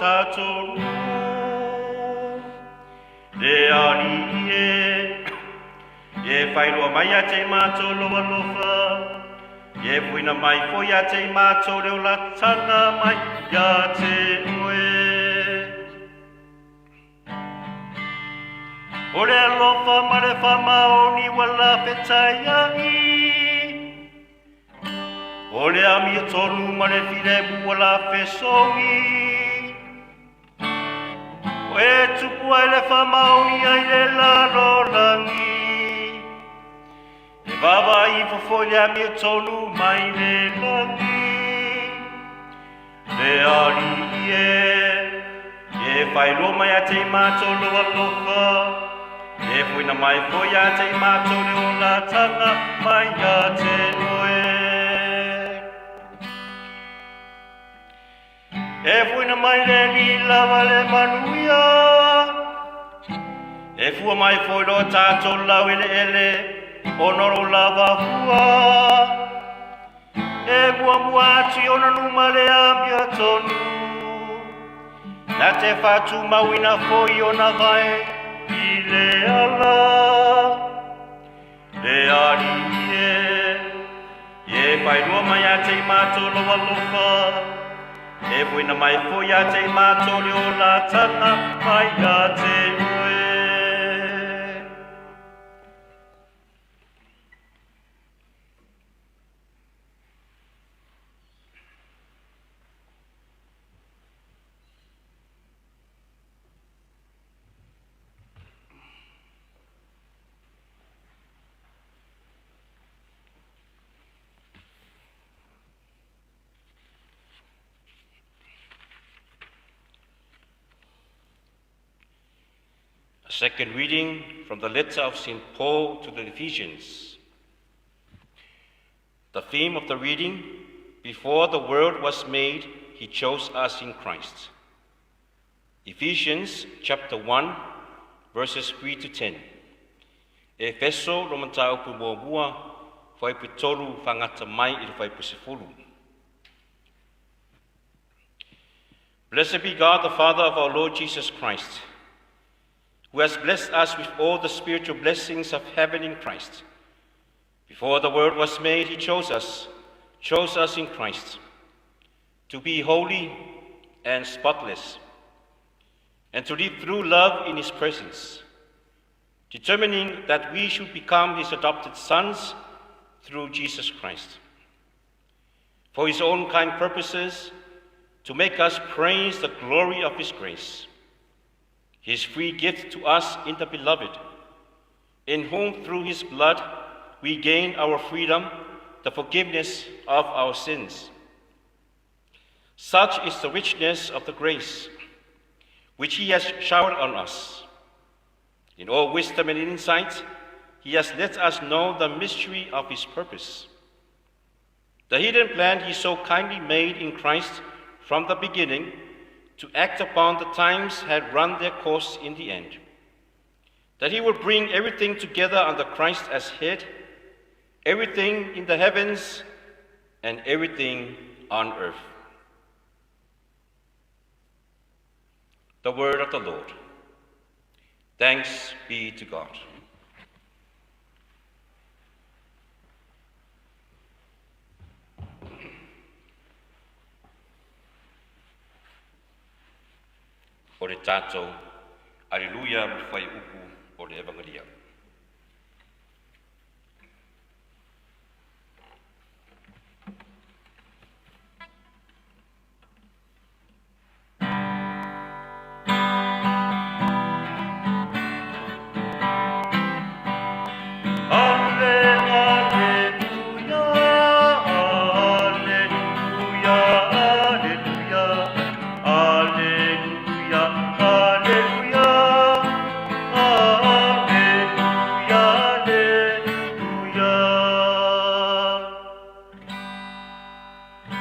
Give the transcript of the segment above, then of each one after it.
tātou nuu. Le Alii e, e whailoa mai a te mātou lo alofa, e fuina mai foi a te mātou le olatanga mai ia te oe. O le alofa ma le whamaoni ua lafetai ai. O le amiotonu ma le filemu ua lafesogi. O e tupu ai le whamaoni ai le lalolagi. E vaavaai ifo foi le amiotonu mai le lagi. Le Alii e, e faailoa mai ia te i matou lou alofa, e fuina mai foi ia te i matou le olataga mai ia te oe. E fuina mai le Alii lava le manuia, e fua mai foi lo tatou laueleele ona o lou lava fua. E muamua atu i ona numa le amiotonu, Na te whātūmauina foi ona vae i le ala. Le Alii e, e whailua mai a te i mātou lou alofa, E fuina mai foi a te i mātou le olatanga mai a te oe. A second reading from the letter of St. Paul to the Ephesians. The theme of the reading, Before the world was made, he chose us in Christ. Ephesians chapter 1, verses 3 to 10. Efeso lo mataupu muamua, fuaiupu tolu faagata mai i le fuaiupu sefulu. Blessed be God, the Father of our Lord Jesus Christ, who has blessed us with all the spiritual blessings of heaven in Christ. Before the world was made, he chose us, chose us in Christ, to be holy and spotless, and to live through love in his presence, determining that we should become his adopted sons through Jesus Christ. For his own kind purposes, to make us praise the glory of his grace, his free gift to us in the beloved, in whom through his blood we gain our freedom, the forgiveness of our sins. Such is the richness of the grace which he has showered on us. In all wisdom and insight, he has let us know the mystery of his purpose. The hidden plan he so kindly made in Christ from the beginning to act upon the times had run their course in the end. That he would bring everything together under Christ as head, everything in the heavens and everything on earth. The word of the Lord. Thanks be to God. O le tatou Aleluia ma le fuaiupu o le Evangelia.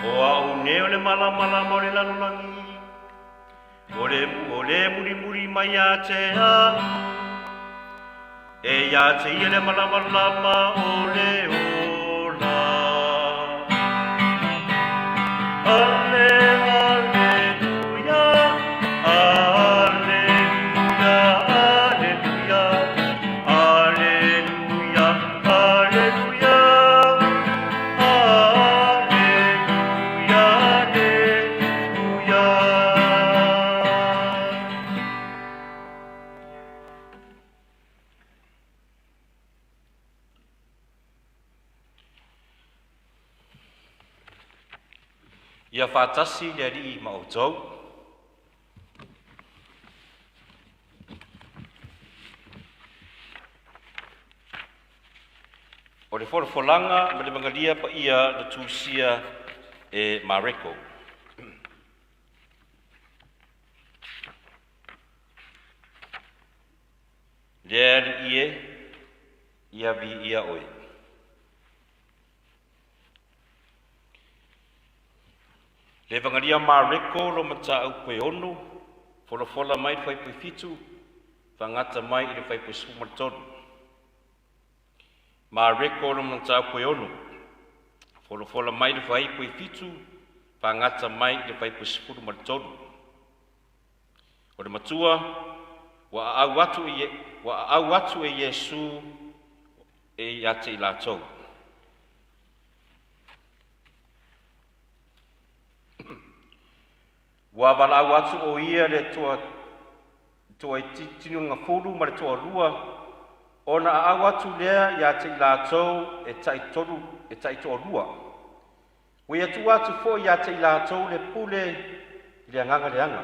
O au nei o le malamalama o le lalolagi, o le, o le mulimuli mai ia te au, e ia te ia le malamalama o le ola. Ale, aleluia, Ia faatasi le Alii ma outou. O le folafolaga ma le magalia paia na tusia e Mareko. Le Alii e, ia viia oe. Le Evagalia Mareko lo mataupu e 6, folafola mai le fuaiupu e 7, faagata mai i le fuaiupu e 13. Mareko lo mataupu e 6, folafola mai le fuaiupu e 7, faagata mai i le fuaiupu e 13. O le matua ua aau atu e, ua aau atu e Iesu e ia te i latou. Ua valaau atu o ia le toa toaititinugafulu ma le toalua, ona aau atu lea ia te i latou e taitolu e taitoalua. Ua ia tuu atu foi ia te i latou le pule i le agaga leaga.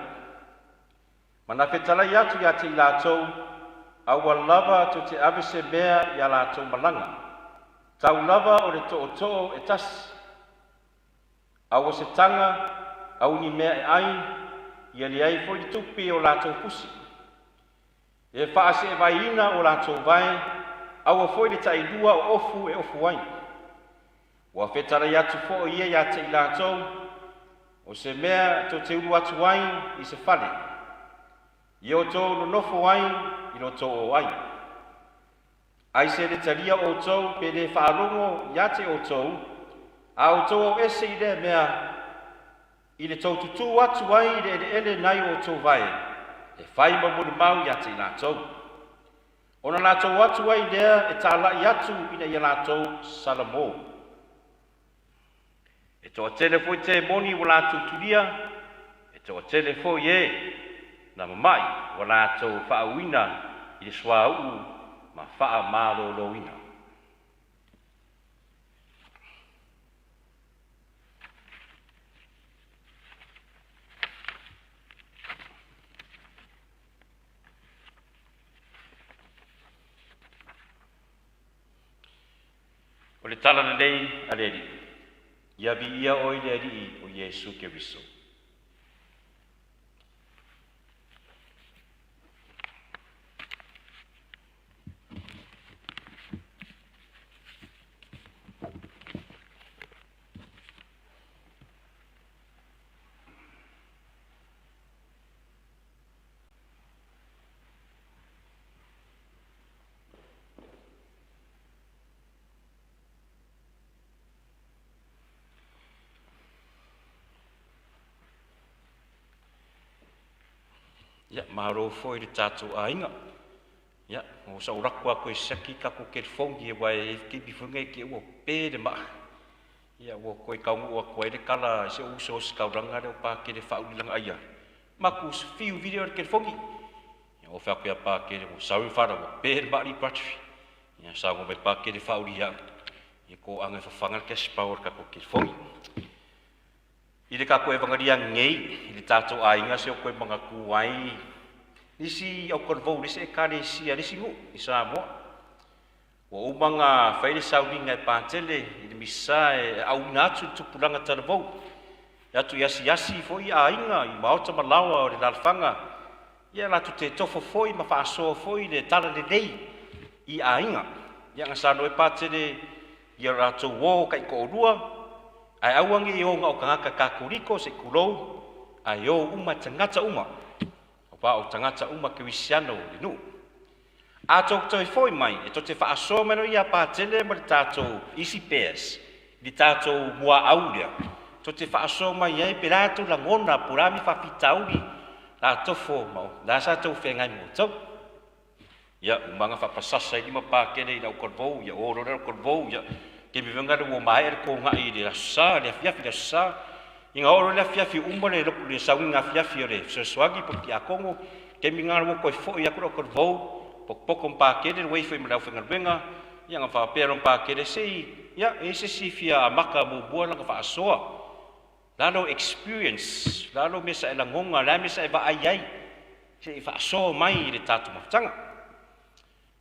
Ma na fetalai atu ia te i latou, aua lava tou te ave se mea i a latou malaga. Tau lava o le tootoo e tasi, aua se taga, aua ni mea e ai, ia leai foi le tupe o latou pusi. E faaseevaiina o latou vae, aua foi le tailua o ofu e ofu ai. Ua fetalai atu foi ia ia te i latou, o se mea tou te ulu atu ai i se fale, ia outou nonofo ai i lo outou o ai. Ai se le talia outou pe le faalogo ia te outou, a outou o ese i lea mea, i le tou tutū atu ai i le eleele nai o outou vae, e fai ma molimau ia te i latou. Ona latou atu ai lea e tāla'i atu ina ia latou salamo. E toatele foi temoni ua latou tulia, e toatele foi e na mama'i ua latou faauuina i le suauu ma faamaloloina. O le tala lelei a le Alii, ia viia oe le Alii o Iesu Keriso. Ia, malo foi le tatou aiga. Ia, o sa ulaku aku e siaki kako telefoni e wae e kepi funga e ke ua pe le maa. Ia, ua koe kaunuu aku ai le kala i se uso o se kauranga le o pākele whaulilanga aia. Maku fiu video le telefoni. Ia, o whaku ia pākele, ua sauri whara, ua pe le maa li battery. Ia, sa ua mai pākele whauli ia. Ia, ko anga e whawhanga le cash power kako telefoni. I le kako evangalia ngei, i le tātou aiga se o koe mangaku ai, nisi au kolovou, nisi ekalesia, nisi nuu i Samoa. Ua uma ona fai le sauniga e Patele i le Misa e auina atu i le tupulaga talavou, e atu i asiasi foi i aiga, i maota ma laoa o le lalafaga, ia latou te tofo foi ma faasoa foi le talalelei i aiga. Ia na saunoa ai Patele i a latou uo taitoalua, ae aua ne i o na o tagata Katoliko se i tulou, ae o uma tagata uma, aua o tagata uma Kerisiano le nuu. A tou toe foi mai, e tou te faasoa mai loa ia Patele ma le tatou isi pairs, i le tatou muaau lea, tou te faasoa mai ai pe la tou lagona po o le a ni faafitauli la tofo ma o la sa tou feagai ma outou. Ia, uma na faapasasa i lima Patele i lau kolovou, ia o loa le kolovou, ia taimi foi lena ua maea le togai i le Aso Sa, le afiafi le Aso Sa. Ina oo loa le afiafi uma le, le sauniga afiafi o le fesoasoani po o le tiakono, taimi lena ua toe foi atu lau kolovou, potopoto ma Patele, ua ifo ma le aufaigaluega, ia na faapea loa ma Patele, se i, ia, e i ai se isi e fia amata muamua lana faasoa. La lou experience, la lou mea sa e lagoga, le a mea sa e vaai ai, se i faasoa mai i le tatou mafutaga.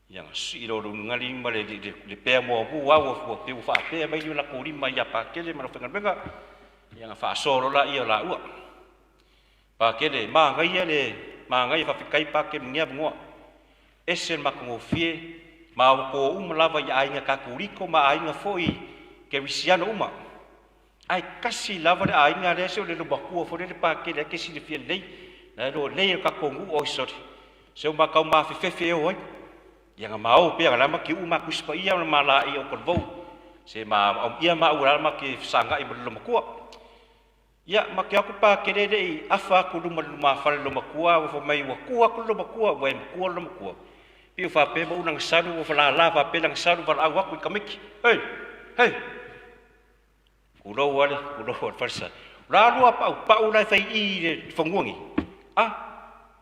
Ia na sii loa lou lima le, le, le pea muamua ua, ua pei ua faapea mai le latou lima ia Pakele ma le aufaigaluega, ia na faasoa loa laia o laua. Pakele, manaia le manaia faafetai Pakele mo lenei avanoa. Ese le matagofie ma ua to uma lava i aiga Katoliko ma aiga foi Kerisiano uma. Ae tasi lava le aiga lea se o le lomatua foi lele Pakele e te silafia lelei. La e lelei o tatou nuu oi sorry. Se o matau mafefefe e o ai. Ia na ma o pea la ma ki uma Tusi Paia ma ma laei o Kolovou. Se ma ia ma ua la ma ke fesagai ma le lomatua. Ia, ma te o atu Pakele le i afa atu luma i le lumafale lomatua, ua fai mai ua tu atu le lomatua, ua e matua le lomatua. Pei ua faapea ma u lana salu, ua falala faapea lana salu valaau atu i tamaiti. Hei! Hei! Tulou a le, tulou a le falesa. O la lua paupau la e fai i i le fanua nei. Ah,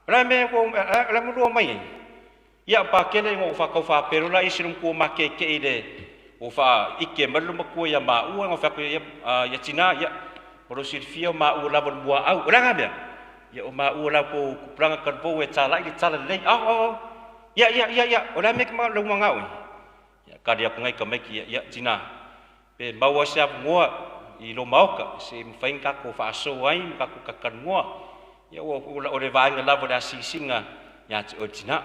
o le a mea ua, o le a mea ua mai ai? Ia, Pakele ina ua faatau faapea loa la isi lomatua makekei i le ua faaike mai le lomatua ia maua na fai atu ia, ia tina, ia, o lo silafia o maua lava o le muaau. O le a na mea? Ia, o maua la kou tupulaga talavou e talai le tala lelei. Ao, ao, ao. Ia, ia, ia, ia, o le a mea ke lou manao ai? Ia, kali atu nai tamaiti, ia, ia, tina, pe maua se avanoa i lo maota, se i mafai ona tatou faasoa ai ma tatou talatalanoa. Ia, ua, o le vaega lava o le asiasiga ia te oe le tina.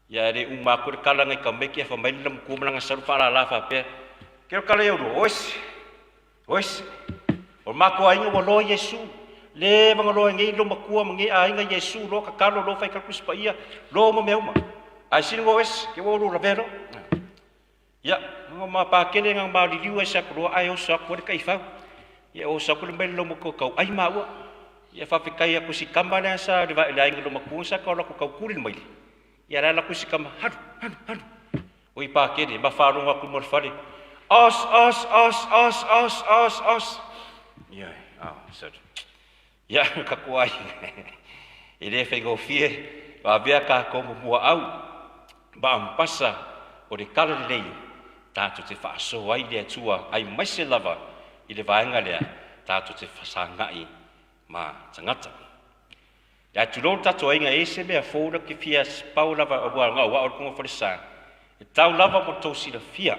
Ia, e le uma atu le tala nai tamaiti, ae fai mai le lamatua ma lana salu faalala faapea, Ke o tala ia ulua, oese, oese, o le matou aiga ua loa Iesu, le vagaloa ai nei lomatua ma nei aiga Iesu, loa tatalo, loa fai Tusi Paia, loa uma mea uma. Ae sili ona oese, ke ua ulua lavea loa. Ia, na ma Pakele na maliliu ai se atu loa ae oso atu ai le taifau. Ia oso atu le mai le lomatua tau ai maua. Ia faafetai atu si tama lea sa le le aiga lomatua sa tau latou tau kuli le maile. Ia la latou si tama halu halu halu. Oi Pakele ma faalogo atu mo le fale. Os os os os os os os. Ia, ah, sorry. Ia, tatou ai. E le faigofie, ua avea tatou ma muaau ma ampasa o le tala lelei tatou te faasoa ai i le Atua aemaise lava i le vaega lea tatou te fesagai ma tagata. Ia tulou le tatou aiga e se mea fou la ke fia pau lava aua ngau wa o le kongo falesa. E tau lava mo tou silafia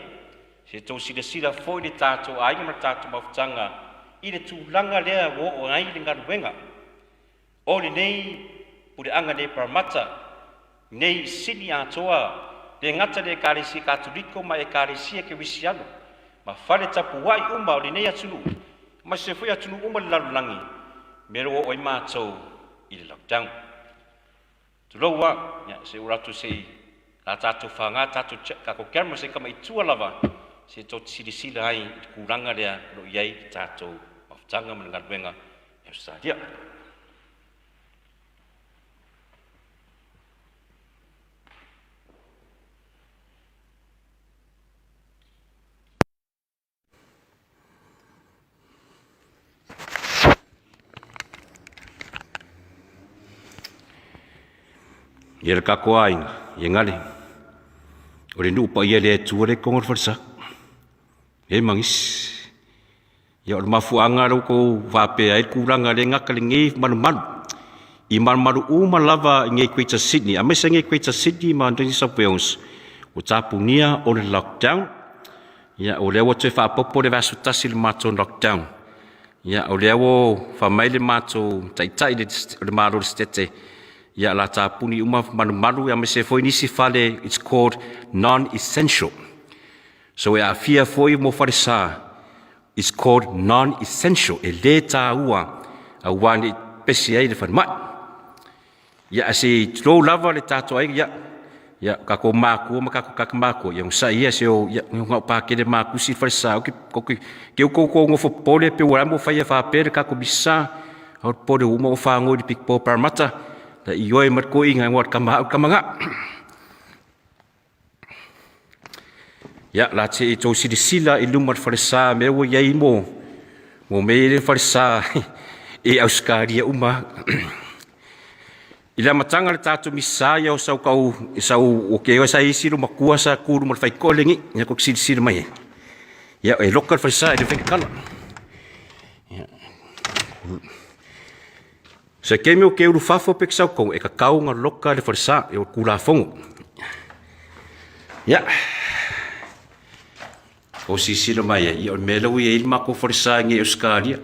Se tou silasila foi le tatou aiga ma le tatou mafutaga i le tulaga lea ua oo ai le galuega o lenei puleaga nei Parramatta nei sini atoa le gata le Ekalesia Katoliko ma Ekalesia Kerisiano ma fale tapuai uma o lenei atunuu ma se foi atunuu uma le lalolagi mea ua oo ai matou i le lockdown. Tulou a, ia, se ua latou se i la tatou faga tatou tatou camera se kama i tua lava se tou te silasila ai i le tulaga lea o lo o i ai le tatou mafutaga ma le galuega i Ausetalia. Ia le kako aiga, ia gale. O le nuu paia le Atua le kongo le falesa. E mangisi. Ia o le mafuaaga lea ua tou faapea ai le tulaga lea gata lenei malumalu. I malumalu uma lava i nei Greater Sydney, aemaise nei Greater Sydney ma New South Wales, ua tapunia o le lockdown. Ia, o lea ua toe faaopoopo le vaiaso tasi i le matou lockdown. Ia, o lea ua fai mai le matou taitai o le Malo o le Setete, ia, o le a tapuni uma malumalu aemaise foi nisi fale, it's called non-essential. So e aafia foi mo falesa, it's called non-essential, e le taua aua ne i pese ai le falemai. Ia, ae se i tulou lava le tatou aiga, ia, ia, tatou makua ma tatou tagata makua, ia onosai ia se o, ia, na o Pakele makusi le falesa, oke, oke, ke uko uko nofo popole pe ua mo faia faapea le tatou misa, au le popole ua uma o whango i le pikpo Parramatta, la i oe ma le koiga ngoa le kama au kama ngā. Ia, la te i tou silasila i luma o le falesa mea ua i ai mo, mo mea i le falesa i Ausetalia uma. I le amataga le tatou misa ia o sau kau, sau, o ke sa isi lo matua sa kulu ma le faikole ngi, ia ko silasila mai ai. Ia, e loka le falesa e le whaikala. Ia. Se kemi o ke ulu fafo pe ke sau e kakau nga loka le falesa e o kulafogo. Ia, o sisila mai ai, ia o le mea lea ua i ai le matou falesa i Ausetalia,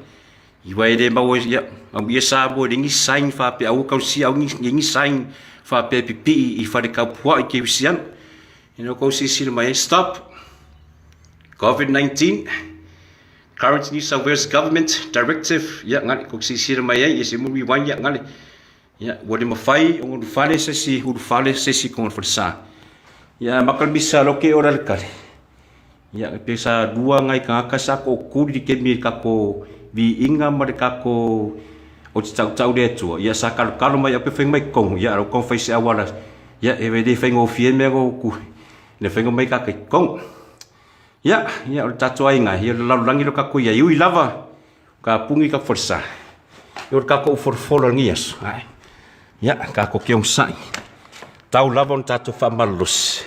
i wa e le maua ia, amuia Samoa e leai ni sign faapea aua tausia aua leai ni sign faapea e pipii i fale taupuai kerisiano. Ina ua silasila mai ai, stop, COVID-19, current New South Wales Government Directive, ia gale, kou silasila mai ai, ia se mu rewind ia gale, ia ua le mafai ona ulufale se isi ulufale se isi i falesa. Ia maka le misa loke ora le kale. Ia pe sa lua ngai tagata sa tootuli le taimi i le tatou viiga ma le tatou o te tautau le Atua, ia sa kalokalo mai au pe fai mai totonu, ia lau tau fai se auala, ia e le faigofie mea o tu, le faiga mai kaka i totonu. Ia, ia o le tatou aiga, ia o le lalolagi lo tatou iai, ui lava, ka puni ka falesa, ia o le tatou folafola o lenei aso, ae, ia, tatou te onosai, tau lava ona tatou faamalolosi,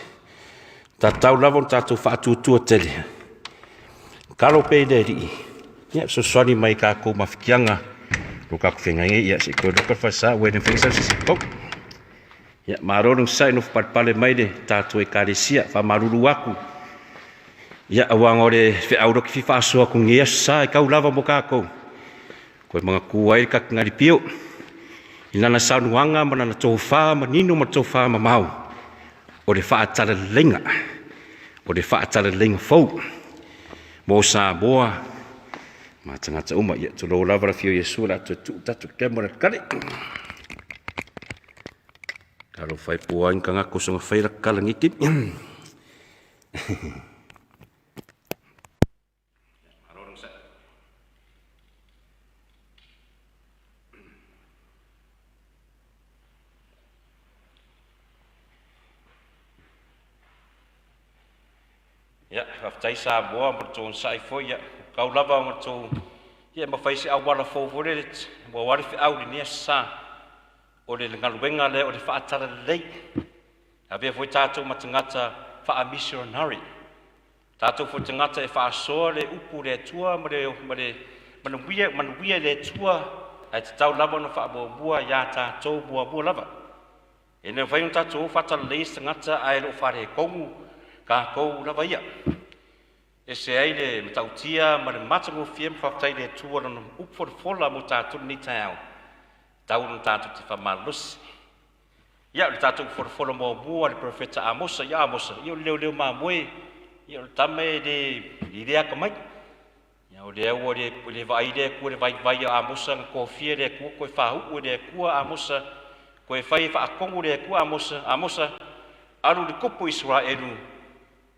tatau lava ona tatou faatuatua tele, talo pea i le Alii, ia fesoasoani mai i tatou mafatiaga o tatou feagai ai, ia se i toe loka le falesa ua le mafai ona sau se isi i totonu. Ia, malo le onosai nofo palepale mai le tatou Ekalesia, faamalulu atu, ia aua o le feau lea ou te fia faasoa atu i lenei aso sa e tau lava mo tatou, Koe manatua ai le Katinari Pio i lana saunoaga ma lana tofa manino ma tofa mamao o le faatalaleiga, o le faatalaleiga fou mo Samoa ma tagata uma. Ia, tulou lava le afio o Iesu o le a toe tuu tatou kemo le kale. Talofa e pua ai ni tagata o soga fai la kala nei taimi. Ia, faafetai Samoa mo le tou onosai foi, ia, kau lava ma tou, ia, mafai se auala fou foi lele, ua alu feau i lenei aso sa, o le galuega lea o le faatalalelei. Avea foi tatou ma tagata faa-missionary. Tatou foi tagata e faasoa le upu i le Atua ma le, ma le manuia, manuia i le Atua, ae tatau lava ona faamuamua iā tatou muamua lava. E le mafai ona tatou o faatalelei se tagata ae le o faaletonu tatou lava ia. Ese ai le matautia ma le matagofie ma faafetai i le Atua lana upu folafola mo tatou lenei taeao. Tau ona tatou te faamalolosi. Ia, o le tatou folafola muamua a le Perofeta Amosa, ia Amosa, ia o le leoleo mamoe, ia o le tama e le, e le atamai. Ia o lea ua le, le vaai le Atua le vaivai a Amosa na tofia le Atua, toe faauu e le Atua Amosa, toe fai e faatonu le Atua Amosa, Amosa, alu i le tupu Isaraelu,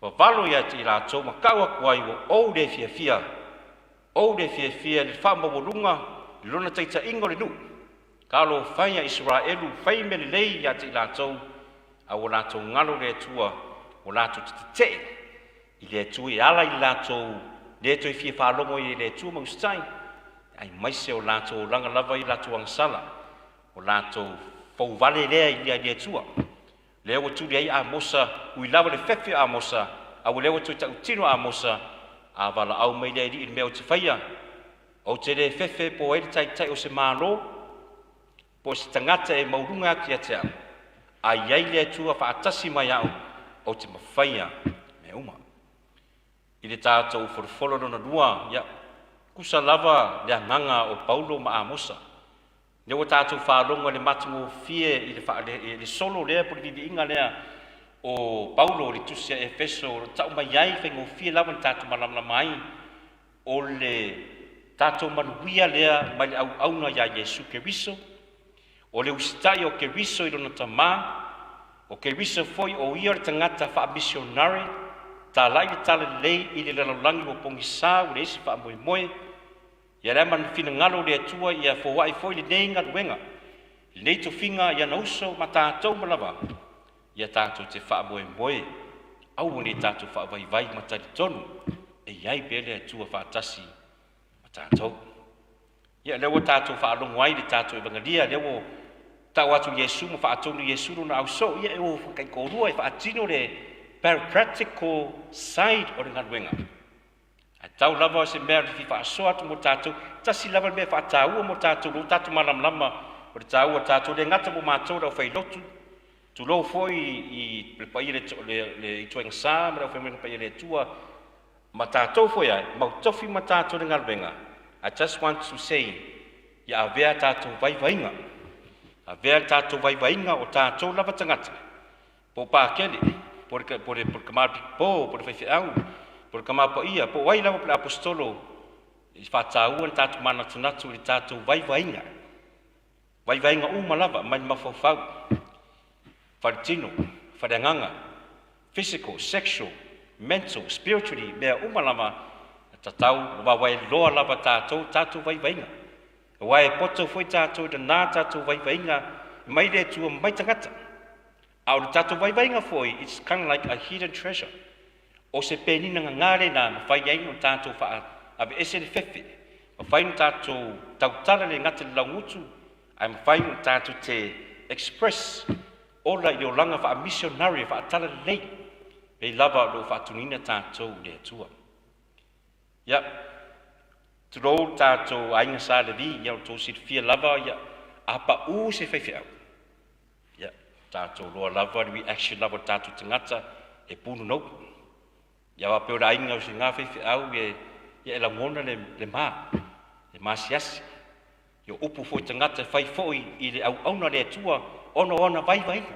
vavalo ia te i latou ma tau atu ai ua ou le fiafia, ou le fiafia i le faamaualuga i lona taitaiga o le nuu. Talofa e a Isaraelu, fai mea lelei ia te i latou, a ua latou galo i le Atua, ua latou tete'e i le Atua e ala i le latou le toe fia faalogo i le Atua ma usitai, aemaise o latou olaga lava i latou agasala, o latou fouvale lea i le Atua. Lea ua tuli ai Amosa, ui lava le fefe o Amosa, a ua lea ua toe tautino Amosa, a valaau mai le Alii i le mea ou te faia, Ou te le fefe po o ai le taitai o se Malo, po o se tagata e maualuga atu ia te au, a i ai le Atua faatasi mai au, ou te mafaia mea uma. I le tatou folofolo lona lua, ia, tusa lava le agaga o Paulo ma Amosa. Lea ua tatou faalogo i le matagofie i le, faale, i le solo lea po o le viiviiga lea o Paulo i le tusi a Efeso, o lo o tau mai ai, faigofie lava ona tatou malamalama ai, o le tatou manuia lea mai le auauna iā Iesu Keriso, o le usitai o Keriso i lona Tamā, o Keriso foi o ia o le tagata faamisionare, talai le talalelei i le lalolagi ua pogisā ua leai se faamoemoe, ia le ama finagalo o le Atua ia foai foi lenei galuega, lenei tofiga i ana uso ma tatou ma lava. Ia tatou te faamoemoe, aua ne i tatou faavaivai ma talitonu e i ai pea le Atua faatasi ma tatou. Ia, lea ua tatou faalogo ai i le tatou Evangelia, lea ua tau atu Iesu ma faatonu Iesu lona ausoo, ia e o taitoalua e faatino le practical side o le galuega. Ae tau lava o se mea o le fia faasoa atu mo tatou, tasi lava le mea e faataua mo tatou, lo tatou malamalama o le taua o tatou, le gata mo matou le aufailotu, tulou foi i le paia le ituaiga sa ma le aufaigaluega paia le Atua, ma tatou foi ai, mautofi ma tatou le galuega. I just want to say, ia avea tatou vaivaiga, avea tatou vaivaiga o tatou lava tagata, po o Pakele, po o le tama po o le faifeau, po o le tama paia, po o ai lava, po o le aposetolo, i faataua le tatou manatunatu i le tatou vaivaiga, vaivaiga uma lava, mai le mafaufau, faletino, faleagaga, physical, sexual, mental, spiritually, mea uma lava, tatau vaavaai loa lava tatou, tatou vaivaiga. Aua e poto foi tatou i lena tatou vaivaiga mai le Atua mai tagata. A o le tatou vaivaiga foi, it's kind of like a hidden treasure. O se penina gagā lena mafai ai ona tatou faaveese le fefe, mafai ona tatou tautala le gata i le laugutu, ae mafai ona tatou te express ola i le olaga faa-missionary, faatala lelei, pei lava o loo faatunuina tatou i le Atua. Ia, tulou tatou aiga Sa Levi, ia o tou silafia lava, ia, a pau se faifeau, ia, tatou loa lava le reaction lava o tatou tagata e pununou. Ia faapea o le aiga o se gā faifeau e, ia e lagona le ma, le masiasi. Ia upu foi tagata e fai foi i le auauna le Atua ona o ona vaivaiga.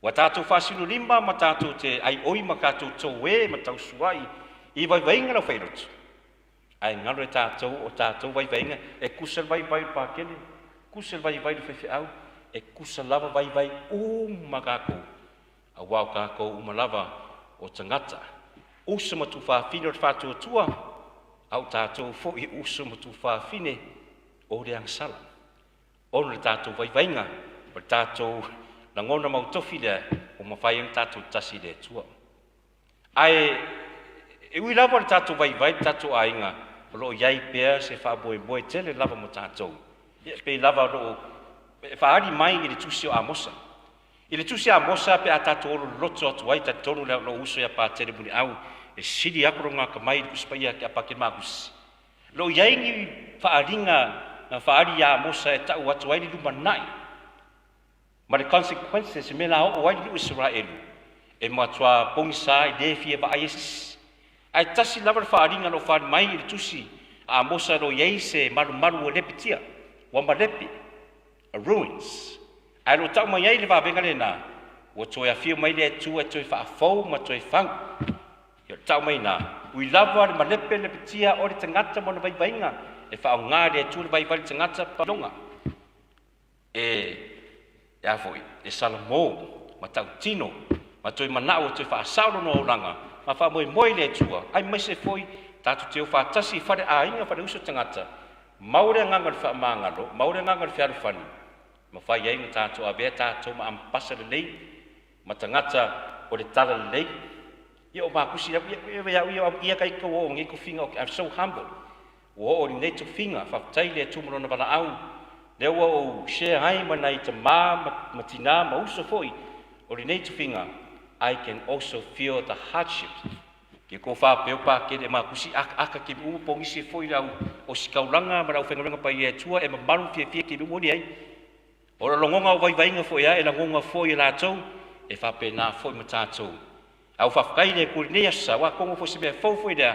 Ua tatou faasilolima ma tatou te aioi ma tatou touē ma tausuai i vaivaiga lau failotu. Ae galo e tatou o tatou vaivaiga e kusa le vaivai o Pakele, kusa le vaivai le faifeau, e kusa lava vaivai uma tatou. Auā o tatou uma lava o tagata. Uso ma tufafine o le faatuatua, a o tatou foi uso ma tufafine o le agasala. Ona le tatou vaivaiga, o le tatou lagona mautofi lea, ua mafai ona tatou tasi i le Atua. Ae e ui lava le tatou vaivai le tatou aiga, o loo i ai pea se faamoemoe tele lava mo tatou. Ia, pei lava o loo e faaali mai i le tusi o Amosa. I le tusi Amosa pe a tatou ololoto atu ai, talitonu le lou uso ia Patele Muniau, e sili atu lona atamai i le Tusi Paia a Patele Magusi. Lo i ai ni faaaliga na faaali ia Amosa e tau atu ai le lumanai ma le consequences me la oo ai le Israelu e matua pogisa i le fia vaai ai sisi. Ae tasi lava le faaaliga na faali mai i le tusi a Amosa lo i ai se malumalu ua lepetia, ua malepe, a ruins. Ae lo tau mai ai le vavega lena, ua toe afio mai le Atua e toe faafou ma toe fau. Ia tau mai na, ui lava le malepe lepetia o le tagata ma ona vaivaiga, e faaaoga le Atua le vaivai le tagata palonga. E a foi, e Salamo, ma tautino, ma toe manao e toe faasao lona olaga, ma faamoemoe i le Atua, ai mai se foi, tatou te o faatasi i fale aiga, fale uso tagata, mau le agaga o le faamagalo, mau le agaga o le fealofani, mafai ai ona tatou avea tatou ma ambassador lelei, ma tagata o le tala lelei. Ia o makusi ia ia ia ia kai ko o ngi tofiga. I'm so humble. Ua oo lenei tofiga, faafetai le Atua ma lona valaau. Lea ua ou share ai ma nai tamā ma tinā ma uso foi o lenei tofiga. I can also feel the hardship. Ke ko whāpeo pākere e makusi aka aka ke umu pongisi foi lau o sikaulanga ma lau whengawenga pai e Atua e mamalu fia fia ke umu ni ai. O le logoga o vaivaiga foi a e lagoga foi e latou, e faapena foi ma tatou. Au faafetai le Atua i lenei aso, aua kogo foi se mea fou foi lea,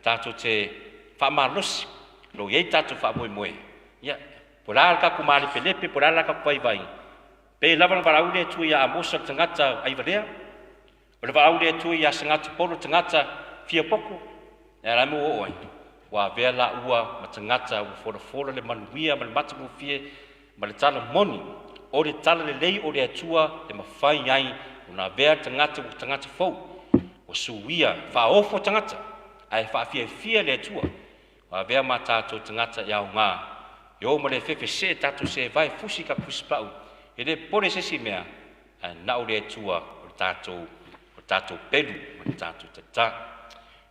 tatou te faamalosi, lo i ai tatou faamoemoe. Ia, po o le a le tatou malepelepe, po o le a le tatou vaivai, pe lava na valaau le Atua ia Amosa le tagata aivalea, o le valaau le Atua ia Sagati Polo le tagata fia poto, e ala mo oo ai. Ua avea la ua ma tagata ua folafola le manuia ma le matagofie ma le tala moni o le tala lelei o le Atua e mafai ai ona avea le tagata ua tagata fou. Ua suia, faaofo tagata, ae faafiafia le Atua. Ua avea ma tatou tagata e aoga. E o ma le fefe se tatou se vai fusi ka fusipau. E le pole se isi mea, ae nao le Atua o le tatou pelu ma le tatou tatā.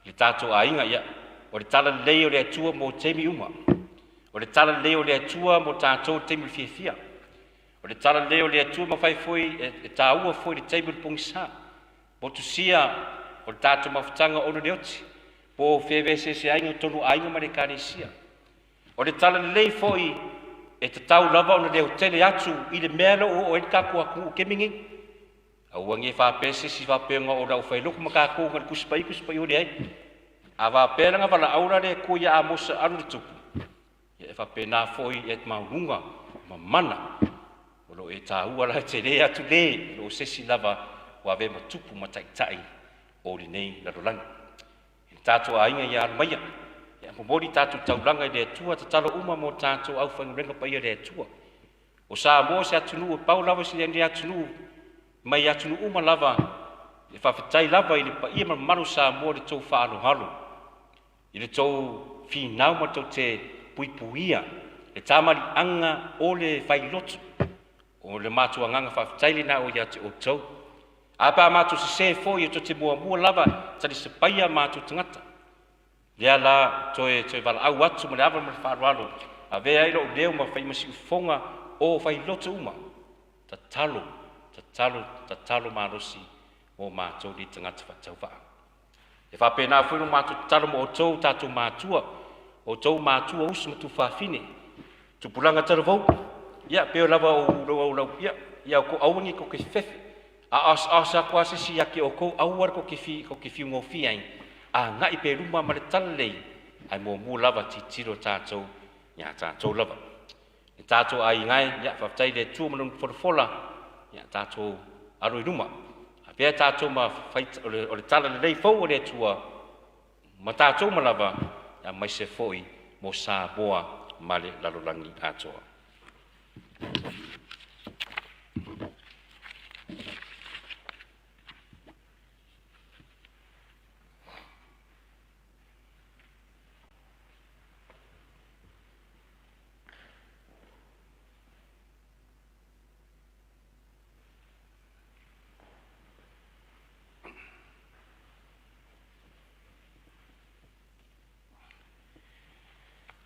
Le tatou aiga, ia, o le tala lelei o le Atua mo taimi uma. O le tala lelei o le Atua mo tatou taimi o le fiafia. O le tala lelei o le Atua mafai foi e tāua foi le taimi o le pogisa. Motusia o le tatou mafutaga ona le oti. Po o feveseseaiga i totonu o aiga ma le Ekalesia. O le talalelei foi e tatau lava ona leotele atu i le mea lea ua oo i ai le tatou atunuu i le taimi lenei. Aua ne i faapea se isi faapea na o le aufailotu ma tatou na o le Tusi Paia, Tusi Paia, leai. A faapea la na valaau la le Atua ia Amosa e alu i le tupu, ia e faapena foi e maualuga ma mana. O lo o e taua la e tele atu le o se isi lava ua avea ma tupu ma taitai o lenei lalolagi. E tatou aiga ia alu maia, ia momoli tatou taulaga i le Atua, tatalo uma mo tatou aufaigaluega paia a le Atua. O Samoa o se atunuu e pau lava se atunuu mai atunuu uma lava e faafetai lava i le paia ma le mamalu o Samoa i le tou faaaloalo, i le tou finau ma tou te puipuia le tamaliiaga o le failotu. O le matou agaga faafetai lena o ia te outou. A pe a matou sese foi, e tou te muamua lava talisapaia matou tagata. Lea la toe valaau atu ma le ava ma le faaaloalo, avea ai lou leo ma fai ma siufofoga o failotu uma. Tatalo, tatalo, tatalo malosi mo matou nei tagata faatauvaa. E faapena foi lo matou tatalo mo outou tatou matua, outou matua uso ma tuafafine, tupulaga talavou, ia pei lava o lau lau ia ia ko aua ni ko ke fefe. A os os atu a se isi ia te outou, aua le tou te fiu gofie ai, agai pea i luma ma le talalelei, ae muamua lava tilotilo tatou ia tatou lava. E tatou aiga e, ia faafetai i le Atua ma lona folafola, ia tatou alo i luma. Avea tatou ma fai o le talalelei fou o le Atua ma tatou ma lava, aemaise foi mo Samoa ma le lalolagi atoa.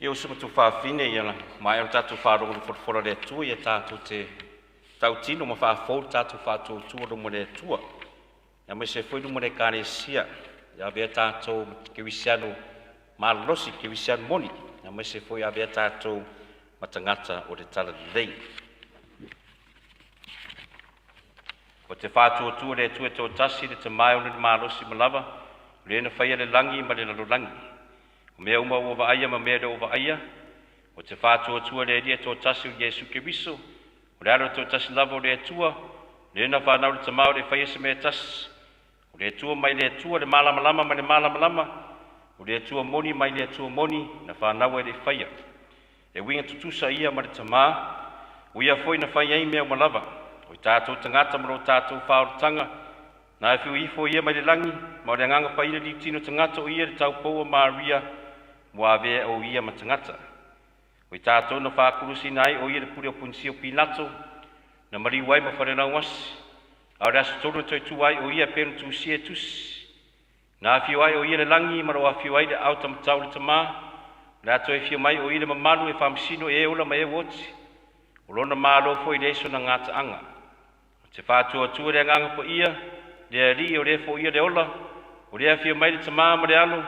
Ia uso ma tuafafine, ia maea le tatou faalogo i le folafola a le Atua, ia tatou te tautino ma faafou le tatou faatuatua luma o le Atua, aemaise foi luma o le Ekalesia, ia avea tatou ma kerisiano malolosi, kerisiano moni, aemaise foi avea tatou ma tagata o le talalelei. O te faatuatua le Atua e toatasi, le Tama e ona le malosi ma lava, o le na faia le lagi ma le lalolagi, o mea uma ua vaaia ma mea le o vaaia. O te faatuatua le Alii e toatasi o Iesu Keriso, o le Alo e toatasi lava o le Atua, le na whanau le Tama o le whaia se mea tasi, o le Atua mai le Atua, le malamalama ma le malamalama, o le Atua moni mai le Atua moni, na whanau e le whaia. E uiga tutusa ia ma le Tama, o ia foi na fai ai mea uma lava, o i tatou tagata ma lo tatou faaolataga, na e fiu ifo ia mai le lagi, ma o le agaga paia le liutino tagata o ia le taupou o Maria, ua avea o ia ma tagata. O i tatou na faakulusina ai o ia le pule o Punisio Pilato, na maliu ai ma falelauasi, a o le aso tolu na toe tu ai o ia pe na tusia e tusi. Na afio ai o ia le lagi ma lo afio ai le au tamatau le Tama, le a toe afio mai o ia le mamalu e faamasino e ola ma e oti, o lona malo foi le eso na gataaga. O te faatuatua le agaga paia, le Alii o le foia le ola, o le afio mai le Tama ma le Alo,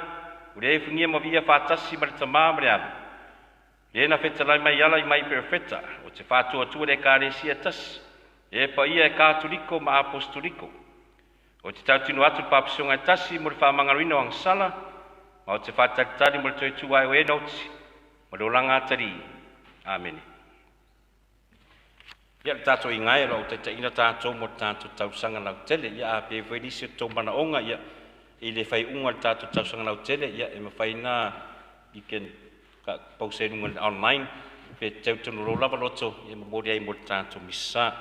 o le efugia ma via faatasi ma le Tama ma le Alo. Le na fetalai mai ala i mai perfeta, o te faatuatua le Ekalesia tasi, e paia e katoliko ma apostoliko. O te tautino atu le papasioga e tasi mo le faamagaloina o agasala, ma o te faatalitali mo le toe tu ai o e nauti, ma le olaga atalii. Amene. Ia le tatou ingae o lau taitaiina tatou mo le tatou tausaga lautele. Ia a pe foi nisi o tou manaoga ia i le faiuga o le tatou tausaga lautele, ia e mafai na you can post ai luga online pe teutonu lou lava loto ia momoli ai mo le tatou misa.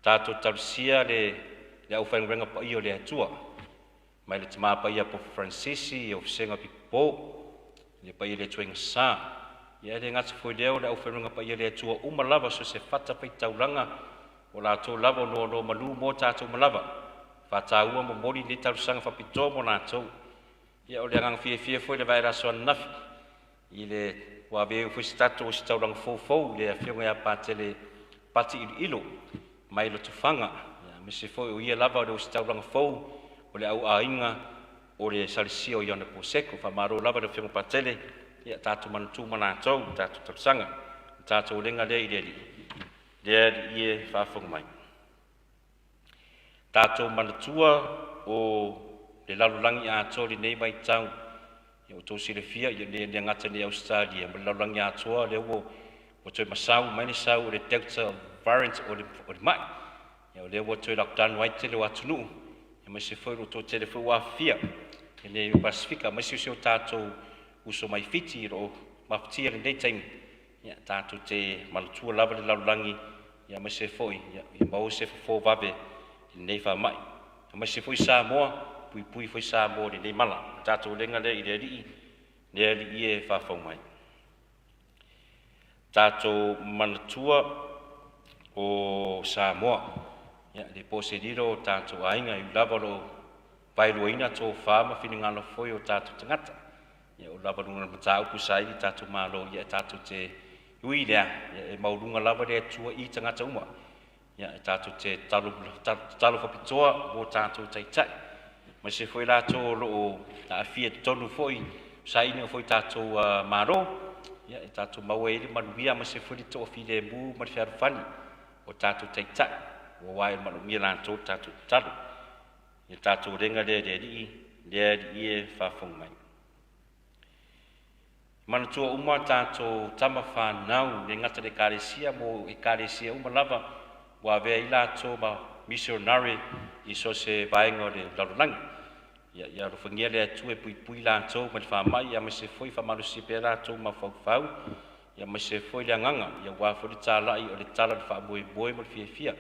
Tatou talusia le aufaigaluega paia o le Atua, mai le Tama Paia Pope Francisi, o Vasega Pipo, le paia le Atua i gasa. Ia le gata foi lea o le aufaigaluega paia le Atua uma lava so se fata faitaulaga o latou lava o noanoa manu mo tatou ma lava. Faataua momoli nei talosaga faapitoa mo latou. Ia o le agaga fiafia foi le vaeraso ananafi i le ua avea foi se tatou o se taulaga foufou i le afioga ia Patele Pati Iloilo mai Lotofaga. Ia aemaise foi o ia lava o le ositaulaga fou o le auaiga o le Salisia o Ioane Poseko. Faamalo lava i le Afioga Patele, ia tatou manatua ma latou i tatou talosaga. O tatou ulega lea i le Alii, le Alii e faafofoga mai. Tatou manatua o le lalolagi atoa i lenei vaitau, ia ua outou silafia ia le gata i Ausetalia ma le lalolagi atoa lea ua toe masau mai le sau o le Delta variant o le mai. Ia o lea ua toe lockdown ai le tele o atunuu, aemaise foi o lo o toatele foi ua aafia i le Pasefika, aemaise o si o tatou uso mai Fiti o lo o mafatia i lenei taimi. Ia tatou te manatua lava le lalolagi, aemaise foi ia maua se fofo vave i lenei faamai. Aemaise foi Samoa, puipui foi Samoa i lenei mala. O tatou ulega lea i le Alii, le Alii e faafau mai. Tatou manatua o Samoa, ia le po se lilo o tatou aiga i lava o lo o vaeluaina tofa ma finagalo foi o tatou tagata. Ia o lava luga o le mataupu sa i tatou malo, ia tatou te ui lea, ia e maualuga lava le Atua i tagata uma. Ia e tatou te tatalo faapitoa mo tatou taitai, aemaise foi latou o lo o aafia i totonu foi sailiga foi tatou malo, ia e tatou maua ai le manuia aemaise foi le toafilemu ma le fealofani o tatou taitai, aua e manaomia latou tatou tatalo. Ia tatou ulega lea i le Alii, le Alii e faafofoga mai. Manatua uma tatou tama fanau, le gata i le Ekalesia mo Ekalesia uma lava ua avea ai latou ma missionary i so o se vaega o le lalolagi. Ia alofagia le Atua e puipui latou mai le faamai, aemaise foi faamalosia pea latou mafaufau, aemaise foi le agaga, aua foi le talai o le tala o le faamoemoe ma le fiafia.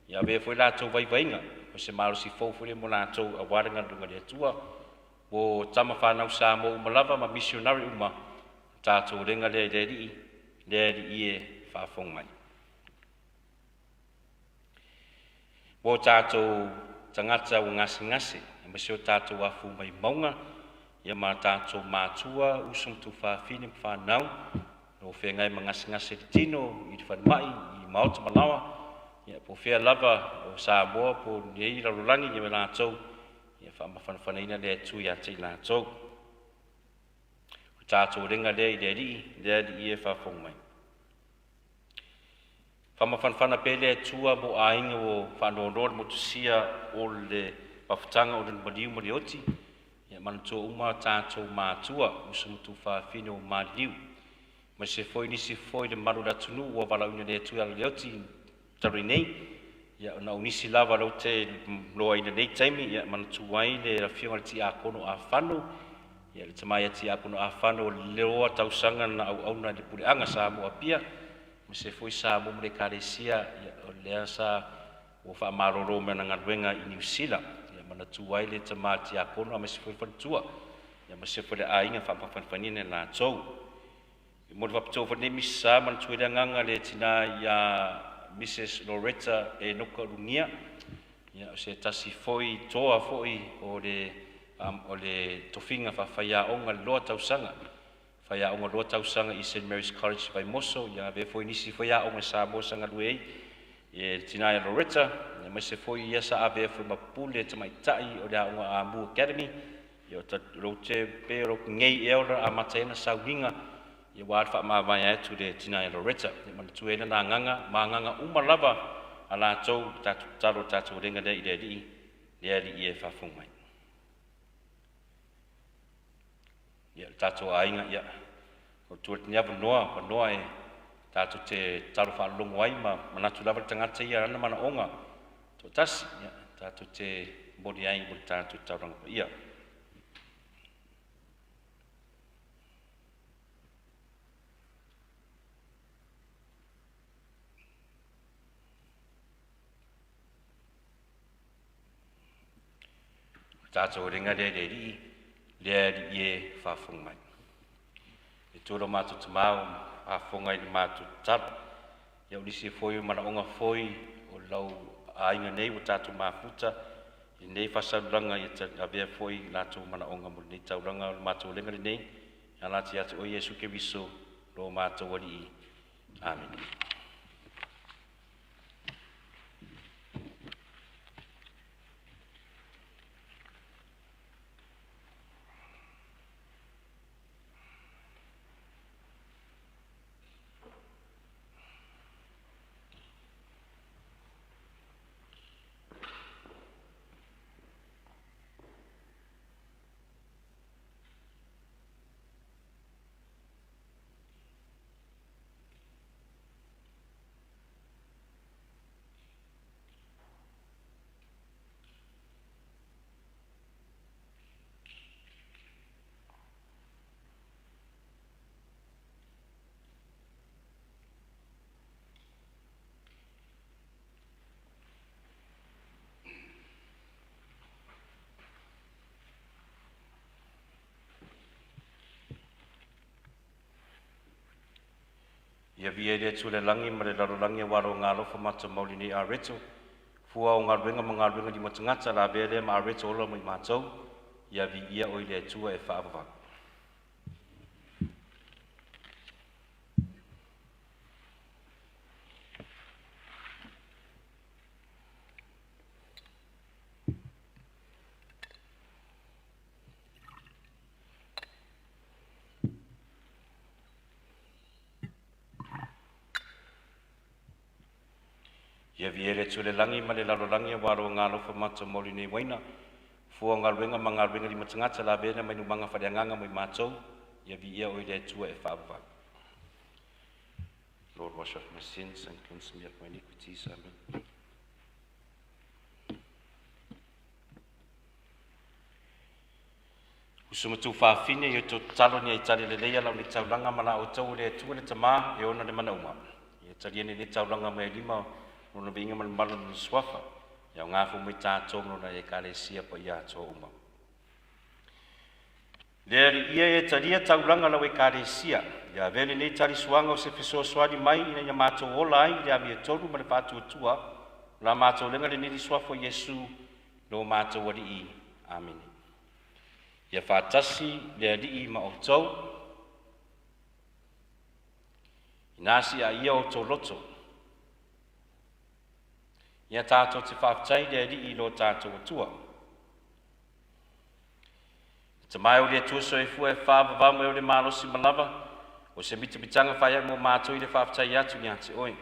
Ia avea foi latou vaivaiga, o se malosi fou foi lea mo latou aua le galuega a le Atua. Mo tama fanau Samoa uma lava ma missionary uma, tatou ulega lea i le Alii, le Alii e faafofoga mai. Mo tatou tagata ua gasegase, aemaise o tatou afu mai mauga, ia ma tatou matua, uso ma tuafafine ma fanau, o feagai ma gasegase i le tino, i le falemai, i maota ma laoa, ia po o fea lava o Samoa po o lenei lalolagi, ia ma latou, ia faamafanafanaina le Atua ia te i latou. O tatou ulega lea i le Alii, le Alii e faafofoga mai. Faamafanafana pea le Atua mo aiga ua faanoanoa le motusia o le mafutaga o le maliu ma le oti, ia manatua uma tatou matua, uso ma tuafafine o maliliu, aemaise foi nisi foi le mamalu o le atunuu ua valaauina le Atua e ala i le oti talu ai nei. Ia ona o nisi lava lau te loaina nei taimi, ia manatua ai le afioga i le Tiakono Afano, ia le tama ia Tiakono Afano loa tausaga na auauna i le puleaga Samoa Apia, aemaise foi Samoa ma le Ekalesia, ia o lea sa ua faamalolo mai ana galuega i Niu Sila. Ia manatua ai le tama Tiakono aemaise foi le faletua, ia aemaise foi le aiga faamafanafanaina i latou. I mo le faapitoa foi lenei misa, manatua i le agaga le tina ia Mrs. Loretta Enoka Lugia, ia o se tasi foi toa foi o le tofiga faafaiaoga le loa tausaga, faiaoga loa tausaga i St. Mary's College Vaimoso, ia avea foi nisi foi aoga i Samoa sa galue ai e le tina ia Loretta, aemaise foi ia sa avea foi ma pule tamaitai o le aoga Amu Academy, ia o lou te pe o lou ngei ea o le amata ai na sauniga, ia ua le faamavae atu le tina ia Loretta. Ia manatua ai lana agaga ma agaga uma lava a latou, tatou tatalo, tatou ulega lea i le Alii, le Alii e faafofoga mai. Ia le tatou aiga, ia o tua le avanoa vanoa e tatou te tatalo faalologo ai ma manatu lava le tagata ia ana manaoga toatasi, ia tatou te momoli ai mo le tatou taulaga paia. O tatou ulega lea i le Alii, le Alii e faafofoga mai. E tua lo matou tamā o faafofoga i le matou tatalo. Ia o nisi foi o manaoga foi o lau aiga nei ua tatou mafuta i lenei faasaululaga, ia avea foi latou manaoga mo lenei taulaga o le matou ulega lenei, e ala atu ia te oe Iesu Keriso lo matou Alii. Amene. Ia viia le Atua i le lagi ma le lalolagi aua loga alofa matamau i lenei areto, fua o galuega ma galuega limatagata la avea lea ma areto ola mo i matou, ia viia oe le Atua e faavavau. Ia viia le Atua i le lagi ma le lalolagi aua loga alofa matamau i lenei uaina, fua o galuega ma galuega limatagata la avea lea ma inumaga faaleagaga mo i matou, ia viia oe le Atua e faavavau. Lord, wash off my sins and cleanse me of my iniquities. Amen. Uso ma tuafafine, ia outou tatalo ina ia tali lelei lau nei taulaga ma la outou e le Atua le Tama e ona le mana uma. Ia talia lenei taulaga mai lima o lona viiga ma le mamalu o lona suafa. Ia aoga foi mo i tatou ma lona Ekalesia paia atoa uma. Le Alii e, e talia taulaga a lau Ekalesia, ia avea lenei talisuaga o se fesoasoani mai ina ia matou ola ai i le amiotonu ma le faatuatua o la matou lega lenei i le suafa o Iesu lo matou Alii. Amene. Ia faatasi le Alii ma outou. Ina siaia outou loto. Ia tatou te faafetai i le Alii i lo tatou Atua. Le Tama e o le Atua soifua e faavavau mai o le malosi ma lava, o se mitamitaga faia'i mo matou i le faafetai atu ia te oe.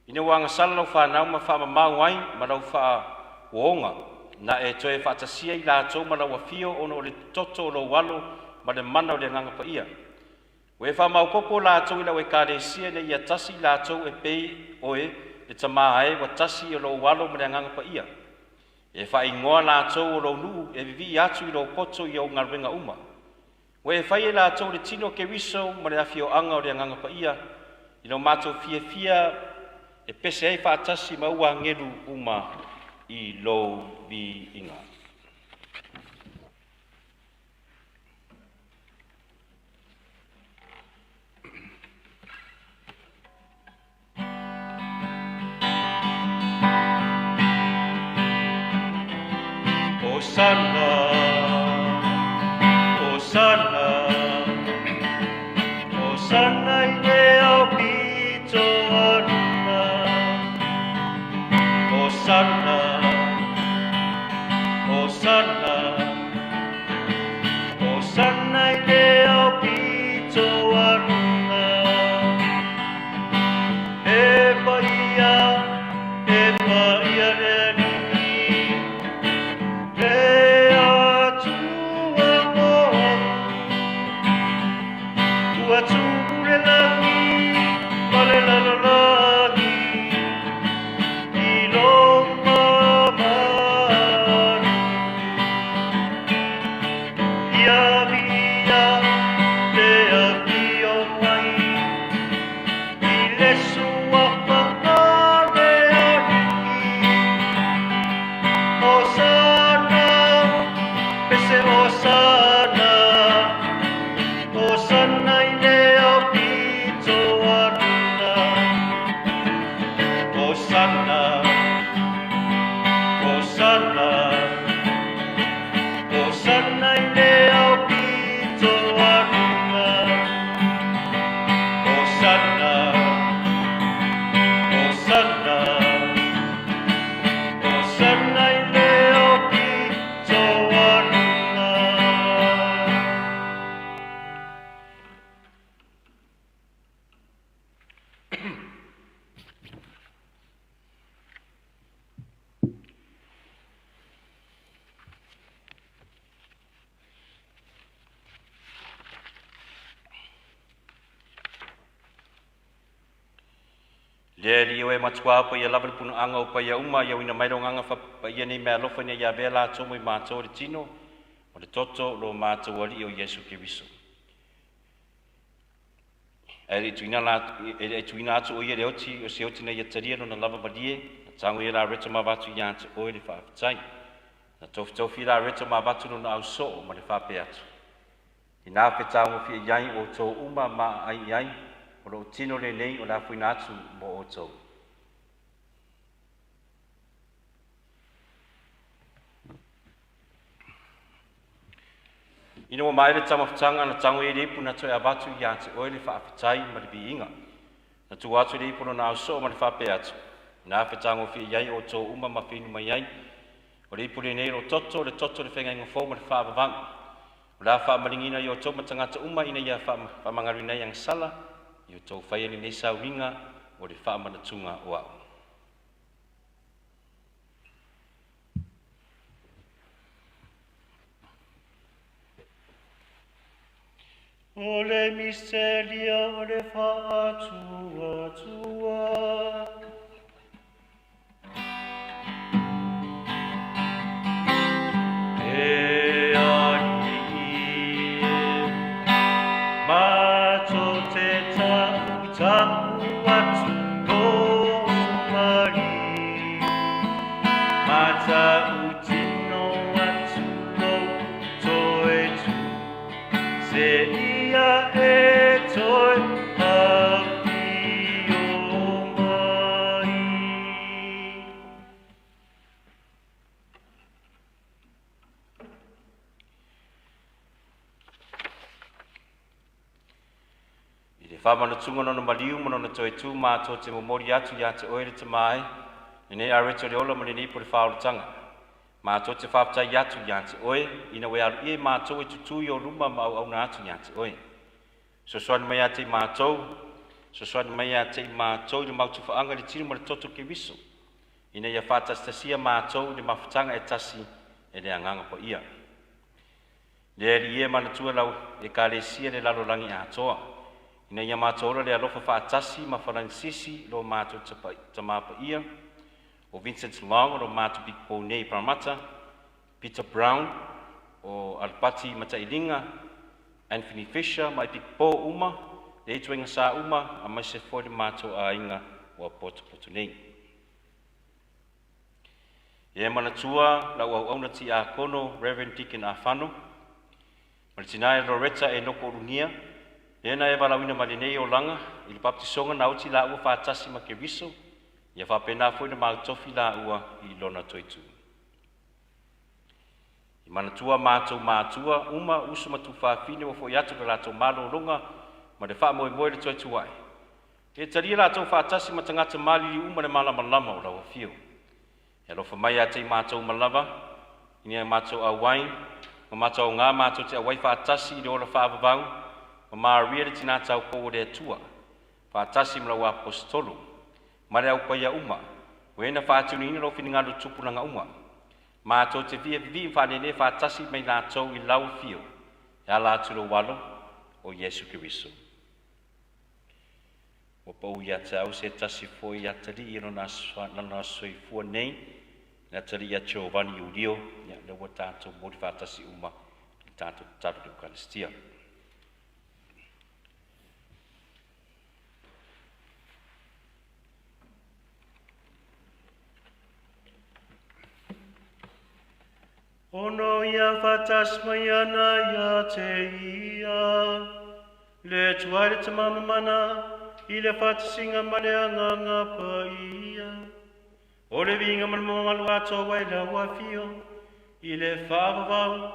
Ina ua agasala lau fanau ma faamamao ai ma lau faauoga, na e toe faatasia i latou ma lau afio ona o le toto o lou alo ma le mana o le Agaga Paia. Ua e faamaopoopo latou i lau Ekalesia ina ia tasi i latou e pei oe le Tama ae ua tasi i lou alo ma le Agaga Paia. E faaigoa latou o lou nuu e vivii atu i lou poto i ou galuega uma. Ua e fai e latou le tino o Keriso ma le afioaga o le Agaga Paia i lo matou fiafia e pese ai faatasi ma ou agelu uma i lou viiga. Hosanna, Hosanna, Hosanna i le ao pito a luna. Hosanna, Hosanna, Hosanna i le ao pito a luna. E paia, e paia le Alii, le Atua moau. Ua tumu le lagi ma le lalolagi i lou mamalu. Ia viia le afio mai i le suafa a le Alii. Hosana, pese Hosana, Hosana i le ao pito a luna. Hosana, Hosana, Hosana i le ao pito a luna. Hosana, Hosana, Hosana i le ao pito a luna. Le Alii o e matua paia lava le punaaga o paia uma, ia uina mai le agaga faapaia nei meaalofa ina ia avea latou ma i matou le tino o le toto o lo matou Alii o Iesu Keriso. Ae le i tuuina e le i tuuina atu o ia le oti o se oti na ia talia lona lava malie, na tago ia la reto ma avatu ia te oe le faafetai. Na tofitofi la reto ma avatu lona ausoo ma le faapea atu. Ina fe taugofie i ai outou uma ma ai i ai, O lou tino lenei o le afoina atu mo outou. Ina ua maea le taumafataga na tago ai le ipu na toe avatu ia te oe le faafetai ma le viiga. Na tuu atu le ipu lona ausoo ma le faapea atu, Ina fetagofie i ai outou uma ma feinu mai ai. O le ipu lenei o lou toto, o le toto o le feagaiga fou ma le faavavau. O le a faamaligiina i outou ma tagata uma ina ia faamagaloina ai agasala, ia outou faia lenei sauniga o le faamanatuga o au. O le miselia o le faatuatua. E Alii e, matou te tautau atu lou maliu, matautino atu lou toe tu, seia e toe afio mai. I le faamanatuga o lona maliu ma lona toe tu matou te momoli atu ia te oe le Tama e, lenei arete o le ola ma lenei ipu o le faaolataga. Matou te faafetai atu ia te oe, ina ua e aluia i matou e tutū i ou luma ma auauna atu ia te oe. Fesoasoani mai ia te i matou, fesoasoani mai ia te i matou i le mautufaaga i le tino ma le toto o Keriso, ina ia faatasitasia matou i le mafutaga e tasi e le Agaga Paia. Le Alii e manatua lau Ekalesia i le lalolagi atoa, ina ia matou ola le alofa faatasi ma Faranisisi lo matou Tama Paia, o Vincent Long o lo matou Pikopo nei i Parramatta, Peter Brown o Alapati Matailiga, Anthony Fisher ma Epikopo uma, le ituaiga sa uma, aemaise foi le matou aiga ua potopoto nei. E manatua lau auauna tiakono Reverend Deacon Afano, ma le tina e Loretta e noko ulugia, lea na e valaauina mai lenei olaga i le baptisoga na oti laua faatasi ma Keriso, ia faapena foi na mautofi laua i lona toe tu. I manatua matou matua uma uso ma tuafafine ua foi atu le latou malologa ma le faamoemoe le toe tuai. E talia latou faatasi ma tagata maliliu uma le malamalama o lau afio. E alofa mai ia te i matou uma lava, ina ia matou auai, ma matou augā matou te auai faatasi i le ola faavavau, ma Maria le tina taupou o le Atua, faatasi ma lau Aposetolo, ma le au paia uma, o e na faatinoina lou finagalo i tupulaga uma. Matou te fia vivii ma faaneenee faatasi ma i latou i lau afio, e ala atu i lou Alo, o Iesu Keriso. Ua pau ia te au se tasi foi atalii i lona aso soifua nei, le atalii ia Giovanni Iulio, ia lea ua tatou momoli faatasi uma i le tatou tatalo i le Eukalistia. Ono ia faatasi mai ana ia te ia, le Atua i le Tama Mamana, i le faatasiga ma le Agaga Paia. O le viiga ma le mamalu atoa i lau afio, i le faavavau,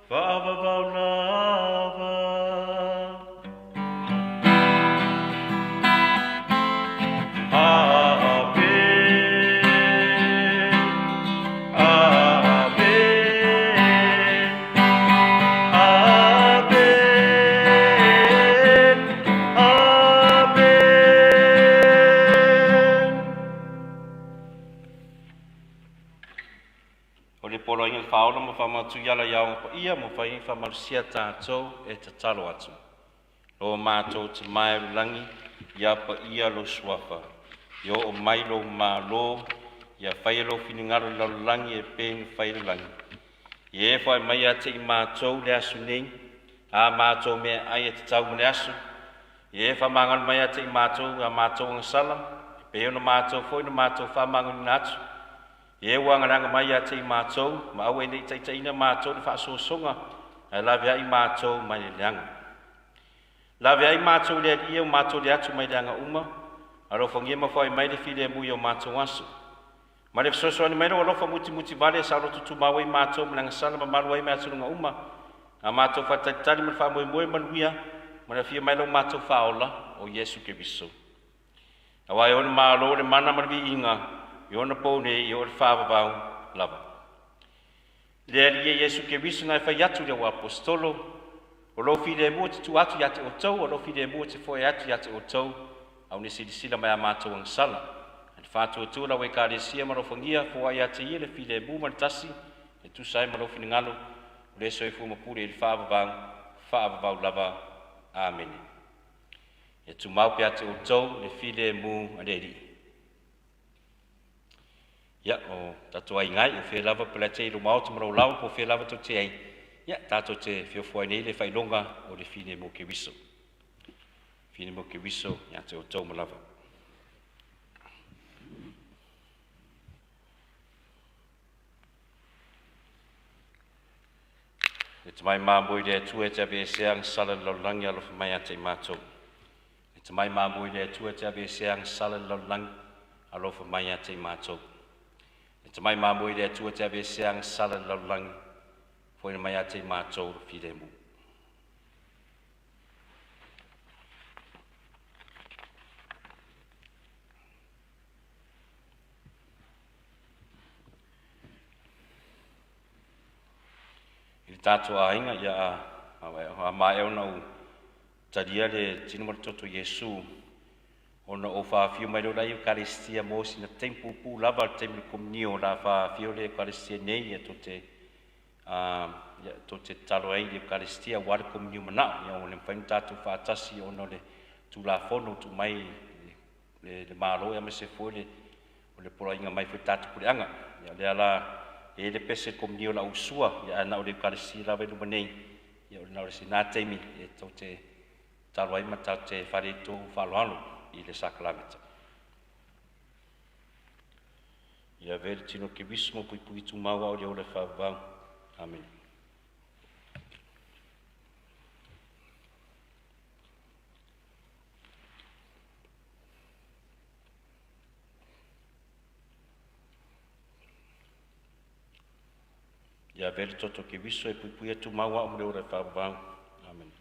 faavavau lava. Amen. Amen. Amen. Amen. O le poloaiga o le faaola ma faamautu i ala i aoga paia ma fai faamalosia tatou e tatalo atu. Lo matou Tama e o le lagi, ia paia lou suafa, ia oo mai lou Malo, ia faia lou finagalo i le lalolagi e pei ona fai i le lagi. Ia e whai mai ia te i mātou le aso nei, a mātou mea ai e tatau ma le aso. Ia e whamanganu mai ia te i mātou a mātou agasala, e pei ona mātou foi na mātou whamanganuina atu. Ia e uagalaga mai ia te i mātou, ma aua e nei taitaiina mātou i le faasoasoga, ae laveai mātou mai le leaga. Laveai matou i le Alii e o matou le atu mai leaga uma, alofagia ma foai mai le filemu i o matou aso. Ma le fesoasoani mai lou alofa mutimuti vale e saoloto tumau ai matou ma le agasala mamalu ai ma atugaluga uma, a matou faatalitali ma le faamoemoe manuia ma le afio mai lo matou Faaola o Iesu Keriso. Aua e ona malo le mana ma le viiga i ona pou nei i o le faavavau lava. Le Alii e Iesu Keriso na e fai atu i le auaposetolo, o lou filemu ou te tuu atu ia te outou, o lou filemu ou te foai atu ia te outou, aua ne i silasila mai ia matou agasala. Ae faatuatua lau Ekalesia ma alofagia foai ia te ia le filemu ma le tasi, e tusa ai ma lou finagalo, o le soifua ma pule i le faavavau, faavavau lava. Amene. E tumau pea te outou le filemu a le Alii. Ia, o tatou aiga e, o fea lava pe te i luma o te marau lau, po o fea lava tou te ai, ia, tatou te feofo ai nei le faailoga o le filemu o Keriso. Filemu o Keriso ia te outou ma lava. Le tamai mamoe i le Atua e te aveesea agasala i le lalolagi, alofa mai ia te i matou. Le tamai mamoe i le Atua e te aveesea agasala i le lalolagi, alofa mai ia te i matou. Le tamai mamoe i le Atua e te aveesea agasala i le lalolagi, foaiina mai ia te i matou le filemu. I le tatou aiga, ia a maea ona ou talia le tino ma le toto Iesu, ona ou faafio mai lea i Ekalesia mo sina taimi puupuu lava, le taimi o le komunio o le a faafio le Ekalesia nei, ia tou te ia, tou te tatalo ai i le Ekalesia aua le komunio manao. Ia, ua le mafai ona tatou faatasi ona o le Tulafono tuu mai le Malo, aemaise foi le o le poloaiga mai foi tatou puleaga. Ia, o lea la e i ai le pese komunio o la usua, ia, ae na o le Ekalesia lava i luma nei. Ia, o le na o le sina taimi e tou te tatalo ai ma tatou te fale i tou faaaloalo i le sakalameta. Ia avea le tino o Keriso ma puipui tumau au i le ola e faavavau. Amene. Ia avea le toto o Keriso e puipui tumau au ma le ola e faavavau. Amene.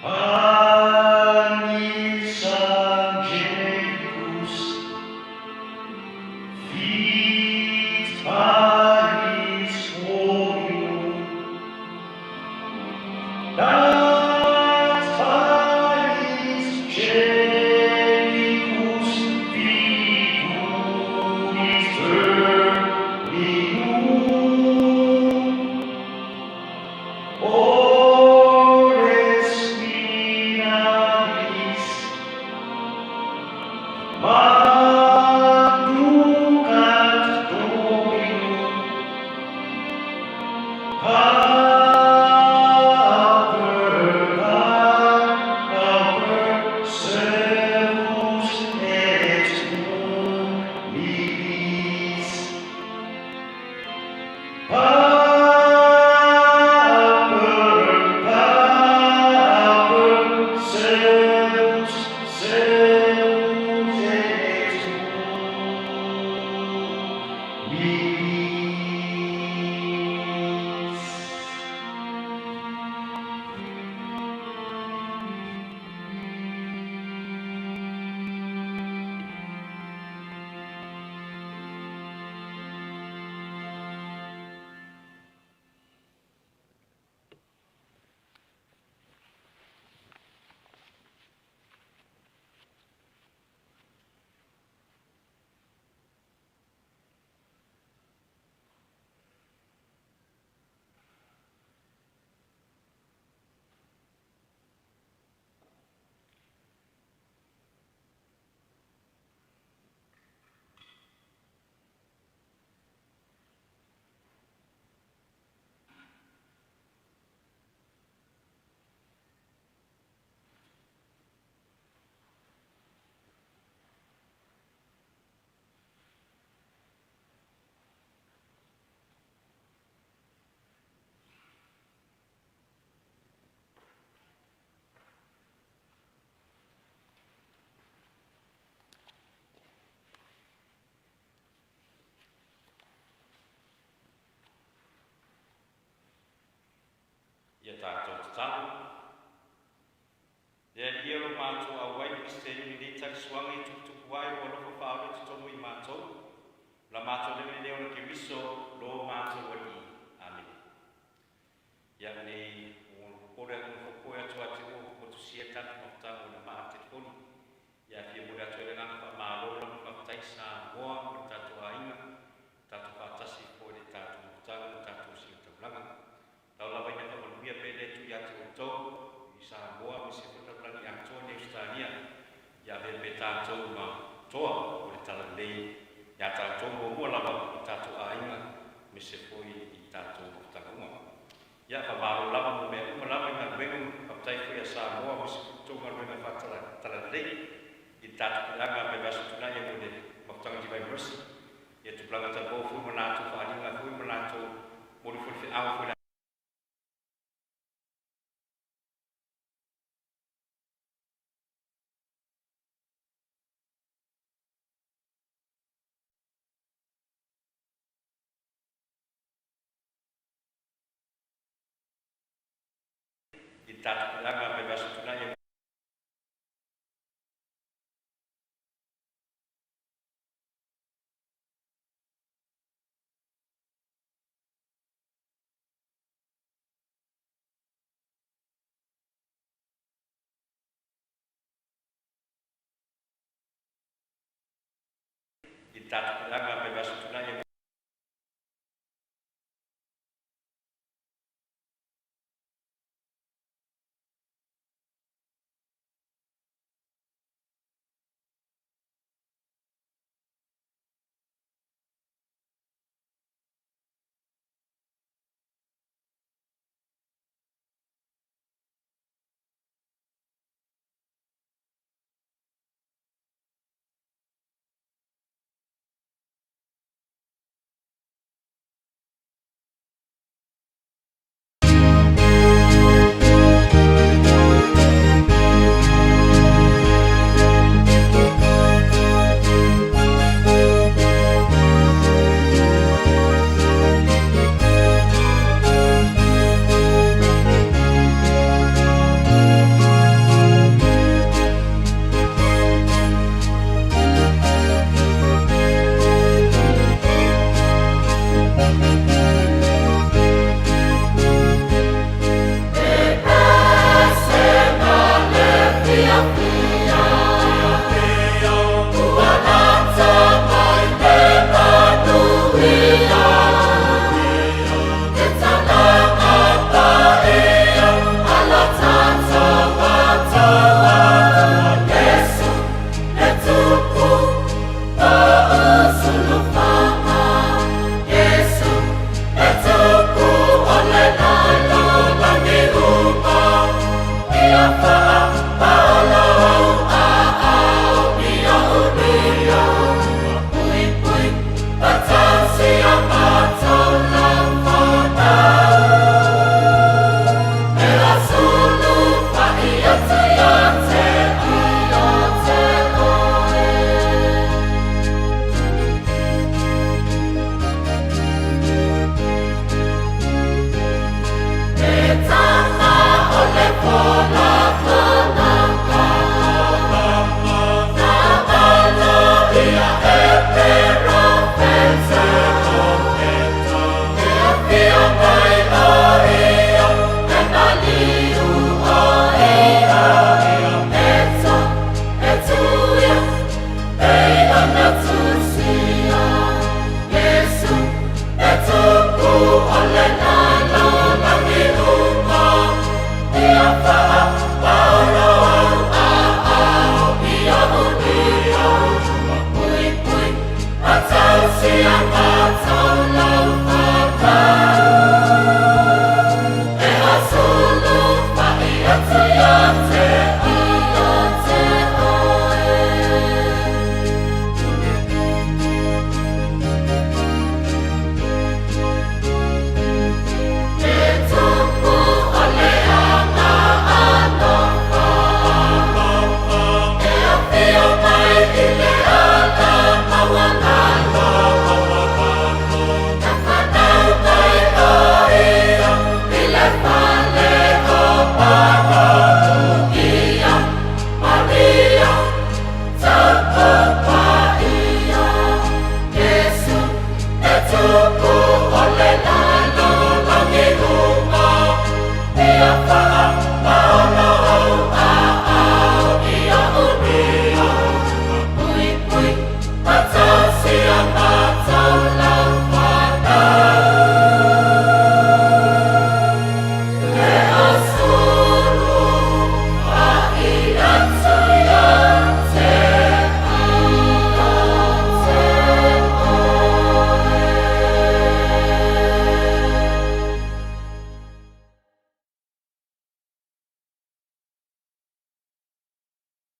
Panis angelicus, fit panis hominum, dat panis celicus figuris terminum. Ores mirabilis, manducat Dominum, pauper, pauper, servus et humilis. Pauper, pauper, servus, servus et humilis. Ia tatou tatalo. Le Alii e lo matou auai i se lenei talisuaga e tuputupu ai lou alofa faaolo i totonu i matou, la matou lele lea o le Keriso lo matou Alii. Amene. Ia nei ua popole atu ma fopoe atu ate ua motusia tatou mafutaga o le maa telefoni. Ia fia momoli atu ai le agaga faamalo la ma faafetai Samoa ma le tatou aiga, tatou faatasi foi le tatou mafutaga ma tatou sila taulaga. Tau lava ina faamanuia pea le Atua ia te outou i Samoa ma se foi lalolagi atoa nei Ausetalia. Ia avea pea tatou ma toa o le talalelei ia tatou muamua lava i tatou aiga me se foi i tatou mafutaga uma. Ia faamalo lava mo mea uma lava i galuega ma faafetai foi ia Samoa ma se foi tou galuega faatalalelei i le tatou peleaga mai le Aso Toonai mo le mafutaga Divine Mercy. Ia tupulaga talavou foi ma latou faaaliga foi ma latou momoli foi le feau foi i le tatou peleaga mai le Aso Toonai. I le tatou peleaga mai le Aso Toonai.